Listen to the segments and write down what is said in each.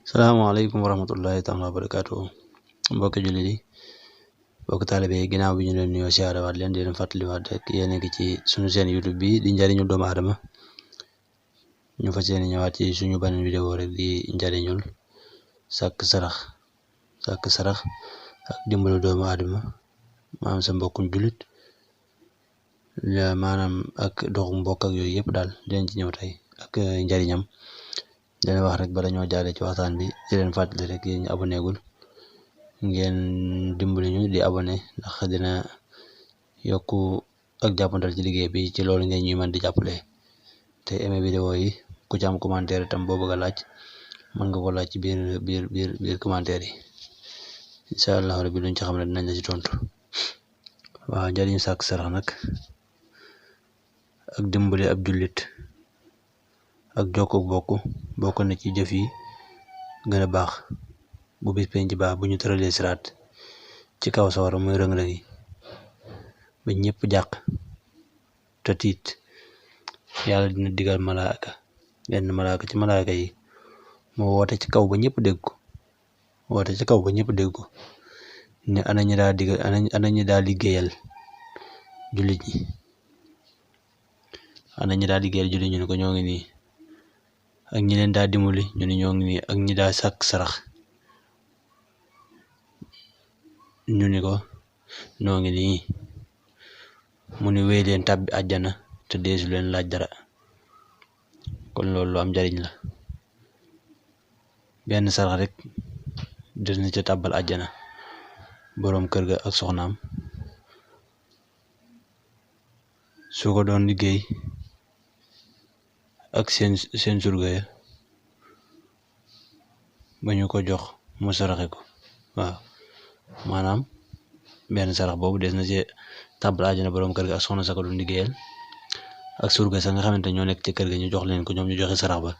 salaamaaleykum wa rahmatullahi taala wa barakaatu mbokki jullit yi mbokki taalibe yi ginnaaw bi ñu leen nuyoo siyaarawaat leen di leen fàttaliwaat rek yéen a ngi ci suñu seen YouTube bi di njariñul doomu aadama ñu fas yéene ñëwaat ci suñu beneen vidéo rek di njariñul sàkk sarax ak dimbalu doomu aadama maanaam sa mbokkum jullit maanaam ak doxu mbokk ak yooyu yëpp daal dinañ ci ñëw tey ak njariñam dana wax rek bala ñoo jaaree ci waxtaan bi di leen fàttali rek yéen ñu abonné gul ngeen dimbali ñu di abonné ndax dina yokku ak jàppandal ci liggéey bi ci loolu ngeen ñuy mën di jàppale te aimé vidéo yi ku ci am commentaire itam boo bëgg a laaj mën nga ko laaj ci biir commentaire yi incha allah rabbi luñ ci xam ne dinañ la ci tontu waaw njariñu sàkk sarax nag ak dimbali ab jullit ak jokko bokk na ci jëf yi gën a baax bu bis penc baax bu ñu tëralee siraat ci kaw sawara muy rëng-rëng yi ba ñëpp jàq te tiit yàlla dina digal benn malaaka ci malaaka yi moo woote ci kaw ba ñëpp dégg ko ne ana ñi daa liggéeyal jullit ñi ñu ne ko ñoo ngi nii ak ñi leen daa dimbali ñu ne ñoo ngi nii ak ñi daa sàkk sarax ñu ni ko ñoo ngi nii mu ni wéy leen tàbbi àjjana te deesu leen laaj dara kon loolu lu am njariñ la benn sarax rek des na ca tàbbal àjjana boroom kër ga ak soxnaam su ko doon liggéey ak seen surga ya ba ñu ko jox mu saraxe ko waaw maanaam benn sarax boobu des na ci tàbbal àjjana boroom kër ga ak soxna sa ko doon liggéeyal ak surga sa nga xamante ñoo nekk ci kër ga ñu jox leen ko ñoom ñu joxe sarax ba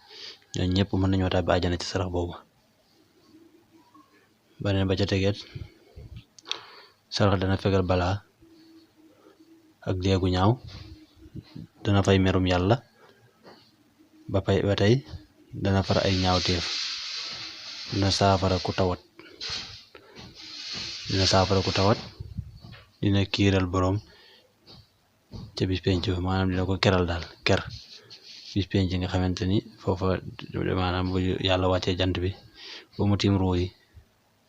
ñooñu ñëpp mën nañoo tàbbi àjjana ci sarax boobu beneen ba ca tegeet sarax dana fegal balaa ak deegu ñaaw dana fay merum yàlla ba tey dana far ay ñaawteef dina saafara ku tawat dina kiiral boroom ca bis penc ba maanaam dina ko keral daal bis penc nga xamante ni foofa maanaam bu yàlla wàccee jant bi ba mu tiim ruu yi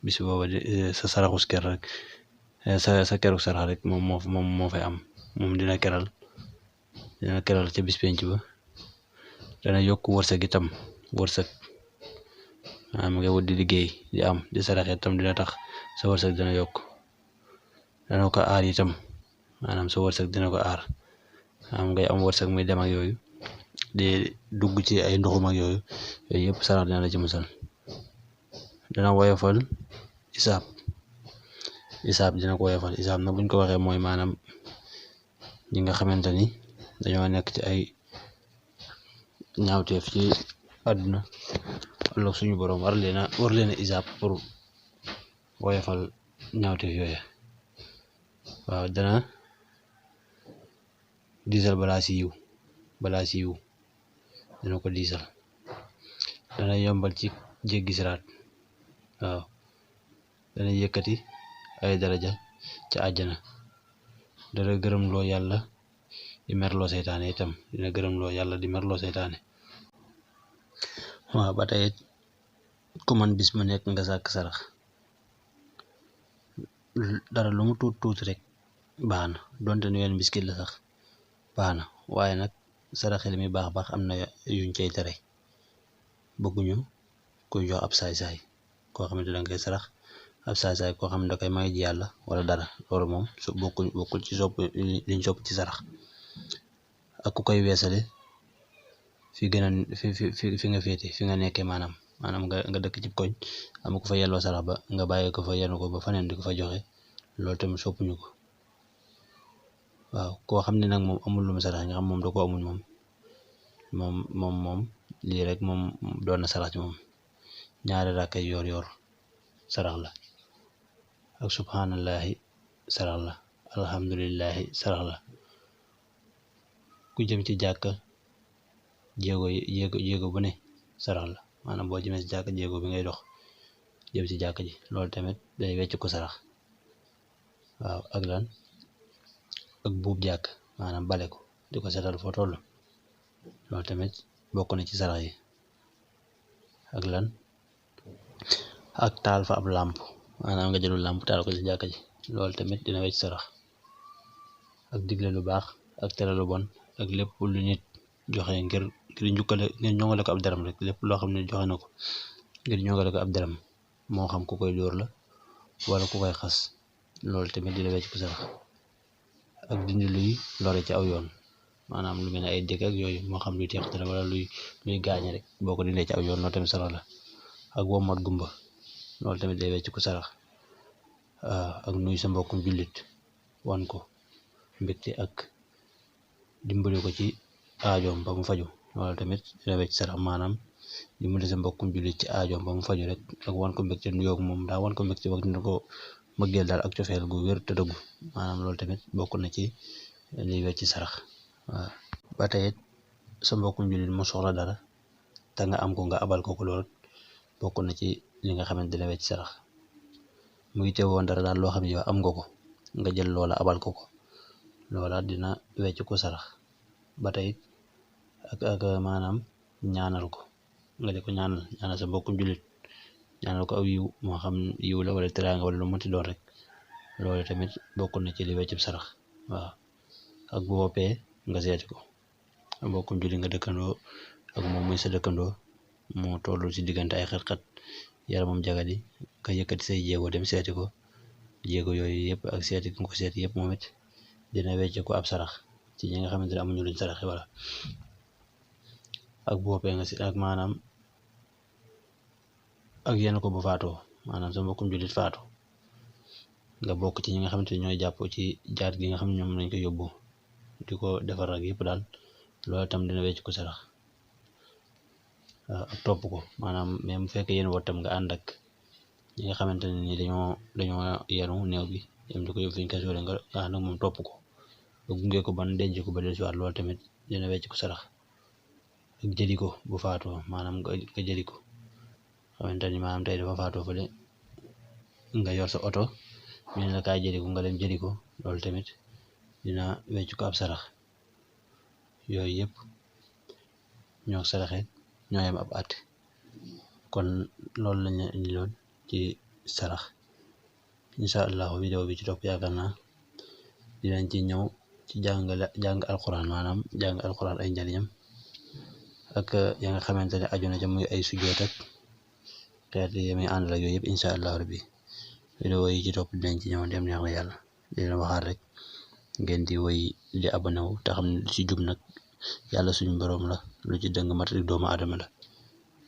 bis booba sa saraxus ker rek sa keruk sarax rek moom moo fay am moom dina keral ca bis penc ba dana yokk wërsëg itam maanaam nga wut di liggéey di am di saraxe itam dina tax sa wërsëg dana yokk dana ko aar itam maanaam sa wërsëg dina ko aar maanaam ngay am wërsëg muy dem ak yooyu di dugg ci ay ndoxum ak yooyu yëpp sarax dina la ci musal dana woyofal isaab dina ko woyofal isaab nag buñ ko waxee mooy maanaam ñi nga xamante ni dañoo nekk ci ay ñaawteef ci àdduna ëllëg suñu boroom war leen a isaab pour woyofal ñaawteef yooyu waaw dana diisal balaa si yiw dana ko diisal dana yombal ci jéggi siraat waaw dana yëkkati ay daraja ca àjjana dana gërëm loo yàlla di merloo seytaane itam dina gërëm loo yàlla di merloo seytaane waaw ba tey ku man bis mu nekk nga sàkk sarax dara lu mu tuuti rek baax na donte nu wenn biskit la sax baax na waaye nag saraxe li muy baax am na yuñ cay tere bëgguñu kuy jox ab saay-saay koo xamante da nga koy sarax ab saay-saay koo xam ne da koy may ji yàlla wala dara loolu moom su bokkul ci liñ sopp ci sarax ak ku koy weesale fi nga féete fi nga nekkee maanaam nga dëkk ci koñ am ko fa yelloo sarax ba nga bàyyi ko fa yenu ko ba faneen di ko fa joxe loolu tamit soppuñu ko waaw koo xam ne nag moom amul lu mu sarax nga xam moom da ko amul moom lii rek moom doon na sarax ci moom ñaari rakkay yor sarax la ak subhanallahi sarax la alhamdulillahi sarax la ku jëm ci jàkka jéego bu ne sarax la maanaam boo jëmee si jàkka jéego bi ngay dox jëm si jàkka ji loolu tamit day wecc ko sarax. waaw ak lan ak buub jàkk maanaam bale ko di ko setal foo toll loolu tamit bokk na ci sarax yi. ak lan ak taal fa ab làmp maanaam nga jëlul làmp taal ko ci jàkka ji loolu tamit dina wecc sarax. ak digle lu baax ak tere lu bon ak lépp lu nit joxe ngir ñongale ko ab deram rek lépp loo xam ne joxe na ko ngir ñongale ko ab deram moo xam ku koy dóor la wala ku koy xas loolu tamit dina wecc ko sarax. ak dindi luy lore ci aw yoon maanaam lu mel ne ay dëkk ak yooyu moo xam luy teq dara wala luy gaañe rek boo ko dindee ci aw yoon loolu tamit sarax la. ak wommat gumba loolu tamit day wecc ko sarax. ak nuyu sa mbokkum jullit wan ko mbégte ak dimbali ko ci aajoom ba mu faju loolu tamit dina wecc sarax. maanaam dimbali sa mbokkum jullit ci aajoom ba mu faju rek ak wan ko mbégte nuyoog moom daa wan ko mbégte wax dina ko mëggeel daal ak cofeel gu wér te dëggu maanaam loolu tamit bokk na ci liy wecc sarax. waaw ba tey it sa mbokkum jullit mu soxla dara te nga am ko nga abal ko loolu bokk na ci li nga xamante dina wecc sarax. muy teewoon dara daal loo xam ne yow am nga ko nga jël loola abal ko loola dina wecc ko sarax. ba tey ak maanaam ñaanal ko nga di ko ñaanal sa mbokkum jullit ñaanal ko aw yiw moo xam yiw la wala teraanga wala lu mënti doon rek loolu tamit bokk na ci li wecc sarax. waaw ak bu woppee nga seeti ko mbokkum jullit nga dëkkandoo ak moom muy sa dëkkandoo moo tollu ci diggante ay xat-xat yaramam jagadi nga yëkkati say jéego dem seeti ko jéego yooyu yëpp ak seeti nga ko seeti yëpp moom it dina wecc ko ab sarax ci ñi nga xamante ne amuñu luñ saraxe wala. ak bu woppee nga si ak maanaam ak yenn ko bu faatoo maanaam sa mbokkum jullit faatu nga bokk ci ñi nga xamante ne ñooy jàpp ci jaat gi nga xam ne ñoom lañ ko yóbbu di ko defar ak yëpp daal loolu tam dina wecc ko sarax. ak topp ko maanaam même bu fekkee yéen tam nga ànd ak ñi nga xamante ne ni dañoo yenu néew bi yem di ko yóbbu fi ñu koy suulee nga ànd ak moom topp ko nga gunge ko ban denc ko ba dellusiwaat loolu tamit dina wecc ko sarax. ak jëli ko bu faatoo maanaam nga jëli ko xamante ni maanaam tey dafa faatoo fële nga yor sa oto ñu ne la kaay jëli ko nga dem jëli ko loolu tamit dina wecc ko ab sarax. yooyu yëpp ñoo saraxe ñoo yem ab at kon loolu lañ leen indiloon ci sarax. incha allahu vidéo bi ci topp yaakaar naa dinañ ci ñëw ci jàng alquran maanaam jàng alquran ay njariñam ak ya nga xamante ne aju na ca muy ay sujjoot ak xeet yi muy àndal ak yooyu yëpp incha allahu rabbi vidéo yi ci topp dinañ ci ñëw dem neex na yàlla dina waxaat rek ngeen di woy di abonné wu te xam ne lu ci jub nag yàlla suñu borom la lu ci dëng mat rek doomu aadama la.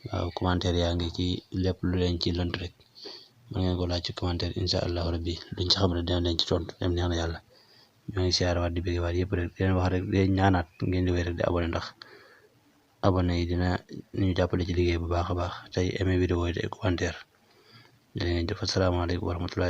waaw commentaire yaa ngi ci lépp lu leen ci lënt rek mën ngeen ko laaj ci commentaire incha allahu rabbi luñ ci xam ne dina leen ci tontu dem neex na yàlla. ñoo ngi siyaar waat di bëgg waat yëpp rek di leen wax rek di ñaanaat ngeen di wéy rek di abonné ndax abonné yi dina ñu jàppale ci liggéey bu baax a baax tey aimé vidéo yi te commentaire di leen def asalaamaaleykum wa rahmatullahi